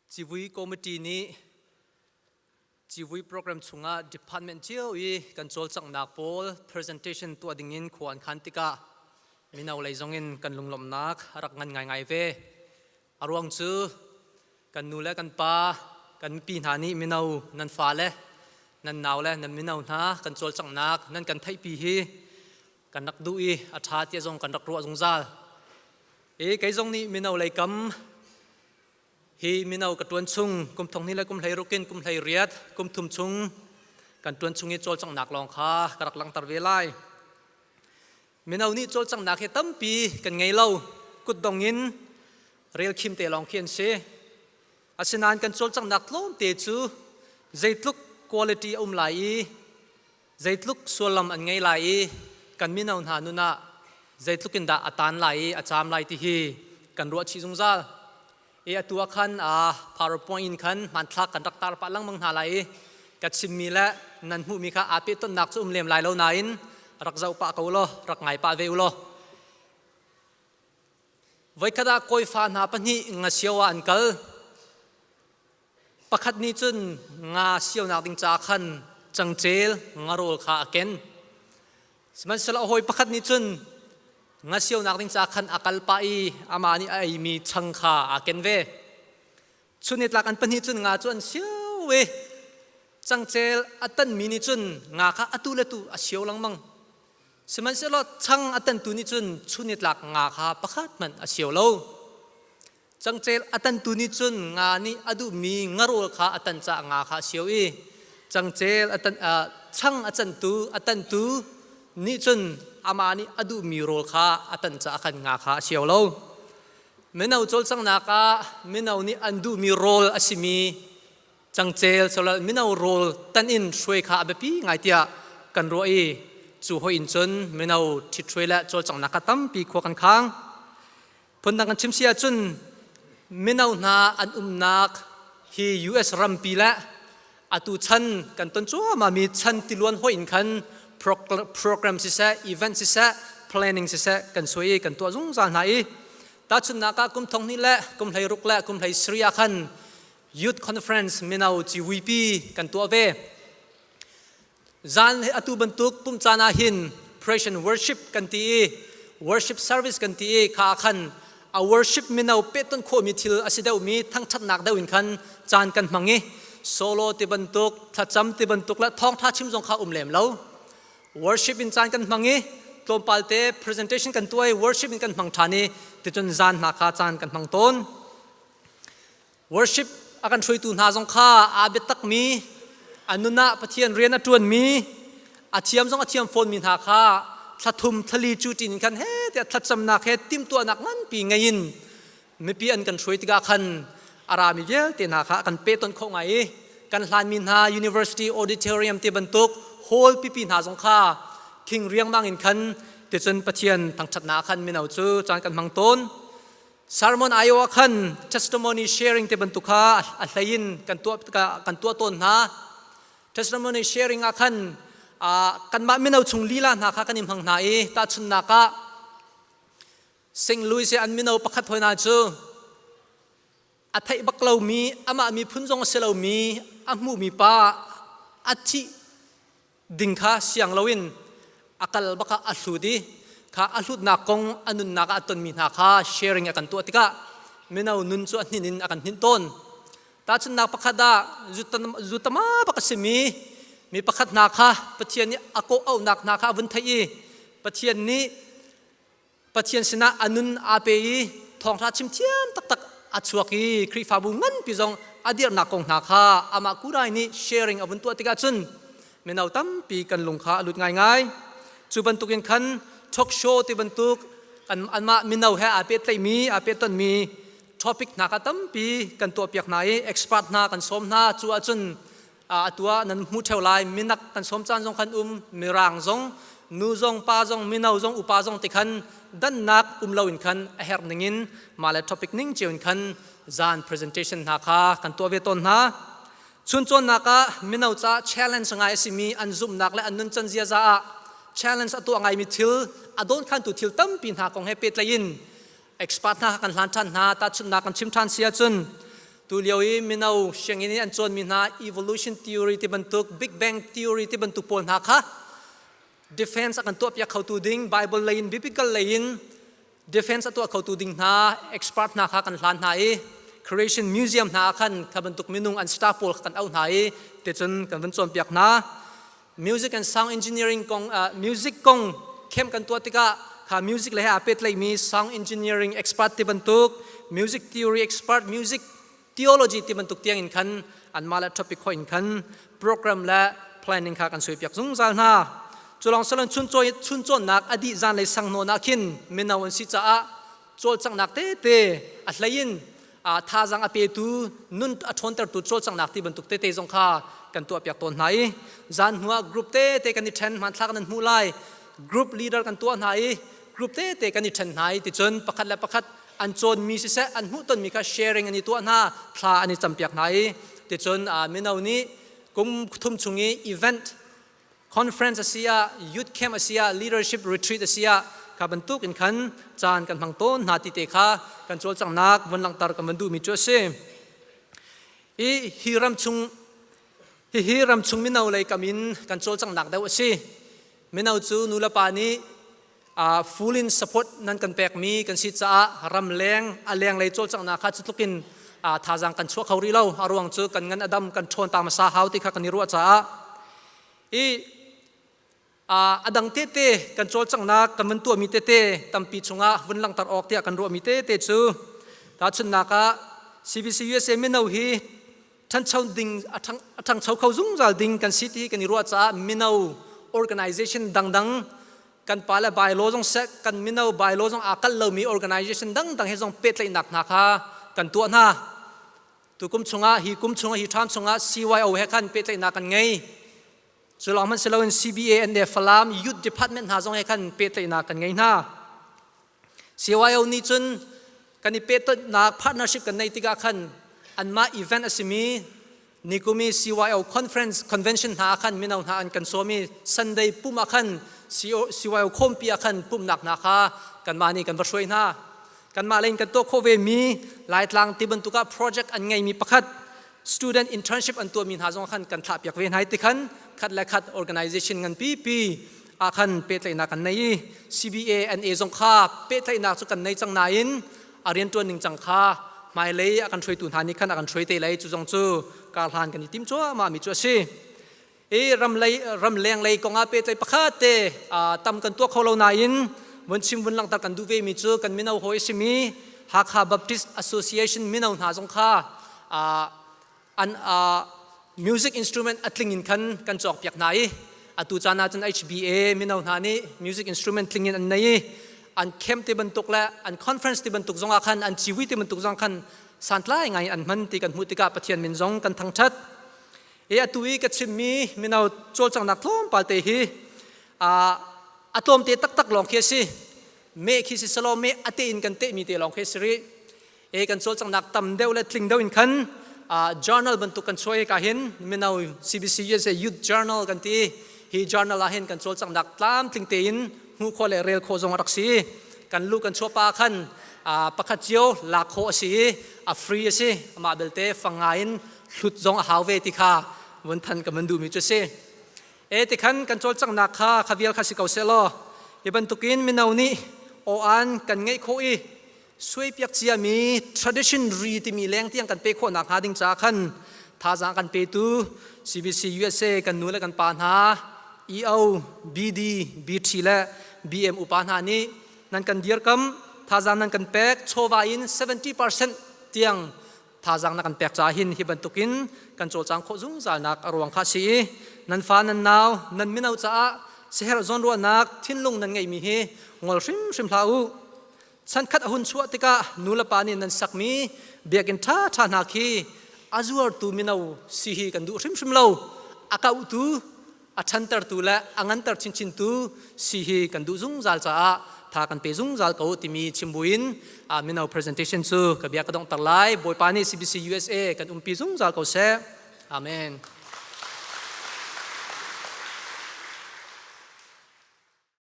Civui committee nih civui program chungah department cio i kan cawlcanghnak pawl presentation tuah dingin khua an khan tikah mino lei zongin kan lunglawmhnak a rak ngan ngaingai ve. A ruang cu kan nu le kan pa, kan pi hna nih mino nan fale, nan naule, nan mino hna kan cawlcanghnak nan kan theihpi hi kan rak duh i a ṭha tiah zong kan rak ruah zungzal. I kei zong nih mino lei kam hi mino ka ṭuan chung kum thong hnih le kum 16 in kum 18 kum thum chung kan ṭuan chung i cawlcanghnak lawng kha ka rak langhter ve lai. Mino nih cawlcanghnak hi tampi kan ngei lo. Kutdong in rel khim te lawng khi an si. Asinain kan cawlcanghnak tlawmte cu zeitluk quality a um lai i zeitluk sullam an ngei lai i kan mino hna nun ah zeitluk in dah a taan lai i a caam lai ti hi kan ruah chih zungzal. I atu ah khan PowerPoint in khan hmanthlak kan rak tar pah lengmang hna lai i ka chimmi le nan hmuhmi kha aa pehtonnak cu um lem lai lo nain rak zoh pah ko law rak ngai pah ve u law. Voikhat ah kawifa hna pahnih ngasio ah an kal. Pakhat nih cun nga sionak ding caah khan cangcel ngarawl kha a ken. Sihmanhsehlaw a hawi pakhat nih cun nga sionak ding caah khan a kal pah i amah nih a eimi chang kha aa ken ve. Chun nitlak an pahnih cun nga cu an sio i cangcel a tanmi nih cun nga kha atu le tu a sio lengmang. Sihmanhsehlaw chang a tantu nih cun chun nitlak nga kha pakhat hmanh a sio lo. Cangcel a tantu nih cun nga nih a duhmi ngarawl kha a tan caah nga kha a sio i cangcel a tan, chang a cantu a tantu nih cun amah nih a duhmi rawl kha a tan caah khan nga kha a sio lo. Mino cawlcanghnak ah mino nih an duhmi rawl a simi cangcel solo mino rawl tan in hruai kha a biapi ngai tiah kan ruah i cu hoi in cun mino ṭhithruai le cawlcanghnak kha tampi khua kan khang. Phundang kan chim si ahcun mino hna an umnak hi US rampi le atu chan kan ton cuahmah mi chan tiluan hoi in khan program siseh, event siseh, planning siseh kan suai i kan tuah zungzal hna i tahchunhnak ah kum thong hnih le kum 16 le kum 17 ah khan youth conference mino civuipi kan tuah ve. Zan atu bantuk pum caan ah hin praise and worship kan ti i worship service kan ti i kha khan a worship mino pehton khawhmi thil a si deuhmi thangṭhatnak deuh in khan caan kan hmang i solo ti bantuk thlacam ti bantuk le thawngṭha chim zong kha um lem lo. Worship in caan kan hmang i tlawmpal te presentation kan tuah i worship in kan hmang ṭhan i ticun zan hna kha caan kan hmang tawn. Worship a kan hruaitu hna zong kha aa biatakmi, a nun ah Pathian rian a ṭuanmi, a thiam zong a thiam fawnmi hna kha thla thum thla li cu ṭin in khan he tiah thlacamnak he timhtuahnak nganpi ngei in mipi an kan hruai tikah khan a rami vialte hna kha a kan pehtonh khawh ngai i kan hlanmi hna university auditorium ti bantuk hall pipi hna zong kha khing riangmang in khan ticun Pathian thangṭhatnak khan mino cu caan kan hmang tawn. Sermon Iowa khan testimony sharing te bantuk kha a hlei in kan tuah kan tuah tawn hna. Testimony sharing ah khan kanmah mino chung lila hna kha kan i hmang hna i tahchunhnak ah St. Louis i an mino pakhat hoi hna cu a theih bak lomi amah miphun zong a si lomi a hmuhmi pa a thih ding kha siang loin a kal bak ah a hlut i kha a hlutnak kong a nunnak ah a tonmi hna kha sharing a kan tuah tikah mino nun cu a hnin in a kan hninh tawn. Tahchunhnak pakhat ah zutama bak a simi mi pakhat hna kha Pathian nih a kawh auhnak hna kha a vun theih i Pathian nih Pathian sinah a nun aa pe i thawngṭha chim thiam taktak a chuak i Khrihfabu nganpi zong a dirhnak kong hna kha amah Kurai nih sharing a vun tuah tikah cun mino tampi kan lung kha a lut ngaingai. Cu bantukin khan talk show ti bantuk anmah mino he aa pehtlaihmi aa pehtonmi topic hna kha tampi kan tuahpiak hna i expert hna kan sawm hna. Cu ahcun atu ah nan hmuh ṭheo lai, minak kan sawm caan zong khan um, mirang zong, nu zong, pa zong, mino zong, upa zong ti khan dannak um loin khan a herh ningin mah le topic ning cio in khan zan presentation hna kha kan tuah ve tawn hna. Chun cawnnak ah mino ca challenge ngai a simi an zumhnak le an nuncan ziaza ah challenge a tuah ngaimi thil a dawnkhantu thil tampi hna kong he pehtlaih in. Expert hna kan hlan ṭhan hna. Tahchunhnak kan chim ṭhan si ahcun tu lio i mino sianginn in an cawnmi hna evolution theory ti bantuk, Big Bang theory ti bantuk pawl hna kha defense a kan tuahpiak khotu ding, Bible lei in, biblical lei in defense a tuah khotu ding hna expert hna kha kan hlan hna i Creation Museum hna ah khan kha bantuk minung an staff pawl kan auh hna i ticun kan vun cawnpiak hna. Music and sound engineering kong, music kong camp kan tuah tikah kha music le he aa pehtlaimi sound engineering expert ti bantuk, music theory expert, music theology ti bantuk tiang in khan anmah le topic hoi in khan program le planning kha kan suaipiak zungzal hna. Culong salon chuncawnnak a dih zan lei sang nawn ah khin mino an si caah cawlcanghnak tete, a hlei in thazang a petu, nun a ṭhawntertu cawlcanghnak ti bantuk tete zong kha kan tuahpiak tawn hna i zan hnu ah group tete kan i ṭhen. Hmanthlak nan hmuh lai. Group leader kan tuah hna i group tete kan i ṭhen hna i ticun pakhat le pakhat an cawnmi siseh, an hmuhtonmi kha sharing an i tuah hna, thla an i campiak hna i ticun mino nih kum thum chung i event, conference a si ah, youth camp a si ah, leadership retreat a si ah, kha bantuk in khan caan kan hmang tawn hna ti te kha kan cawlcanghnak vun langhter kan van duhmi cu a si. I hi ram chung, hihi ram chung mino lei kam in kan cawlcanghnak deuh a si. Mino cu nu le pa nih full in support nan kan pekmi kan si caah ramleng a lenglei cawlcanghnak kha cu tluk in thazaang kan chuah kho rih lo. A ruang cu kan ngan a dam, kan ṭhawn ta hmasa hau ti kha kan i ruah caah. I a dang tete kan cawlcanghnak kan vun tuahmi tete tampi chungah vun langhter awk tiah kan ruahmi tete cu, tahchunhnak ah, CBC USA mino hi ṭhancho ding, a ṭhangcho kho zungzal ding kan si ti kan i ruah caah mino organization dangdang, kan pa le bylaw zong seh, kan mino bylaw zong aa kalh lomi organization dangdang he zong pehtlaihnak hna kha kan tuah hna. Tu kum chungah, hi kum chungah, hi ṭham chungah CYO he khan pehtlaihnak kan ngei. Cu lawng hmanh si loin CBA and Falam Youth Department hna zong he khan pehtlaihnak kan ngei hna. CYO nih cun kan i pehtonhnak, partnership kan neih tikah khan anmah event a simi nikum i CYO conference, convention hna ah khan mino hna an kan sawm i Sunday pumh ah khan, CYO khawmpi ah khan pumhnak hna kha kanmah nih kan va hruai hna. Kanmah lei in kan tuah khawh ve mi Laitlang ti bantuk ah project an ngeimi pakhat, student internship an tuahmi hna zong khan kan thlahpiak ve hna i tikhan khat le khat organization ngan pipi ah khan pehtlaihnak kan nei i CBA NA zong kha pehtlaihnak cu kan nei cang nain a rianṭuan ning cang kha hmailei a kan hruaitu hna nih khan a kan hruai te lai. Cu zong cu karhlan kan i tim cuahmah mi cu a si. I ramlei ramleng lei kong ah pehtlaih pakhat te tam kan tuah kho lo nain vun chim vun langhter kan duh ve mi cu kan mino hawi simi Hakha Baptist Association mino hna zong kha an music instrument a tling in khan kan cawkpiak hna i atu caan ah cun HBA mino hna nih music instrument tling in an nei i an camp ti bantuk le an conference ti bantuk zongah khan, an civui ti bantuk zong khan santlai ngai an hman ti kan hmuh tikah Pathian min zong kan thangṭhat. I atu i ka chimmi mino cawlcanghnak tlawmpal te hi a tlawmte taktak lawng khi a si. Me khi si selaw me a te in kan tehmi te lawng khi a si rih. E kan cawlcanghnak tam deuh le tling deuh in khan journal bantuk kan chuah i ka hin mino CBC USA Youth Journal kan ti. Hi journal ah hin kan cawlcanghnak tlamtling tein hmuh khawh le rel khawh zong a rak si. Kan lu kan chuah pa khan pakhat cio lak khawh a si i a free a si. Amah belte fang ngai in hlut zong a hau ve ti kha vun than ka van duhmi cu si. E tikhan kan cawlcanghnak kha kha vial kha si ko seh law, hi bantukin mino nih aw-an kan ngeih khawh i suaipiak ciami tradition ri timi leng tiang kan pe khawh nak hnga ding caah khan thazaang kan petu CBC USA kan nu le kan pa hna, EO, BD, BT le BM upa hna nih nan kan dirkam, thazaang nan kan pek, chawva in 70% tiang thazaang na kan pek caah hin hi bantukin kan cawlcang khawh zungzalnak a ruang kha si i nan fa nan nau nan mino caah siherh zawnruahnak thinlung nan ngeihmi hi ngol hrimhrim hlah u. Chankhat a hun chuah tikah nu le pa nih nan sakmi biakinn ṭha ṭha hna khi a zuartu mino si hi kan duh hrimhrim lo. A kauhtu, a ṭhantertu le a nganter chinchintu si hi kan duh zungzal caah tha kan pe zungzal ko timi chim buin mino presentation cu ka bia ka donghter lai. Bawipa nih CBC USA kan umpi zungzal ko seh. Amen.